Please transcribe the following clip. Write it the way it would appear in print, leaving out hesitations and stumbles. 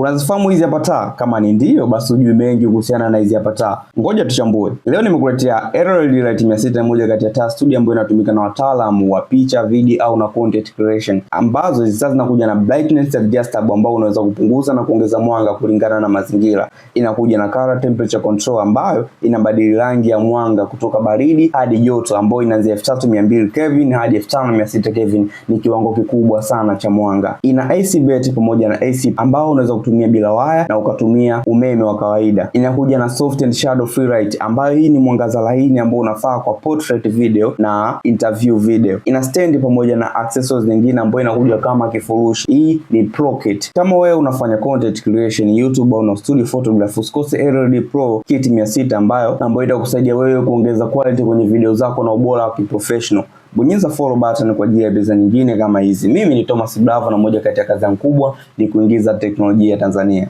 Unazifahamu hizi hapa taa? Kama ni ndio, basi ujui mengi kuhusiana na hizi hapa taa. Ngoja tuchambue. Leo nimekuletea LED Light 600, moja kati ya taa studio ambayo inatumika na wataalamu wa picha, video au na content creation, ambazo hizi taa zinakuja na brightness adjustable ambao unaweza kupunguza na kuongeza mwanga kulingana na mazingira. Inakuja na color temperature control ambayo inabadili rangi ya mwanga kutoka baridi hadi joto, ambayo inaanzia 3200 Kelvin hadi 5600 Kelvin. Ni kiwango kikubwa sana cha mwanga. Ina AC battery pamoja na AC ambao unaweza kutumia bila waya na ukatumia umeme wa kawaida. Inakuja na soft and shadow free light ambayo hii ni mwangaza laini ambao unafaa kwa portrait video na interview video. Ina stand pamoja na accessories nyingine ambayo inakuja kama kifurushi. Hii ni Pro Kit. Kama wewe unafanya content creation, YouTube au na studio photography, usikose LED Pro Kit 600 ambayo itakusaidia wewe kuongeza quality kwenye video zako na ubora wa kiprofessional. Bonyeza follow button kwa ajili ya bidhaa nyingine kama hizi. Mimi ni Thomas Bravo na moja kati ya kazi yangu kubwa ni kuingiza teknolojia Tanzania.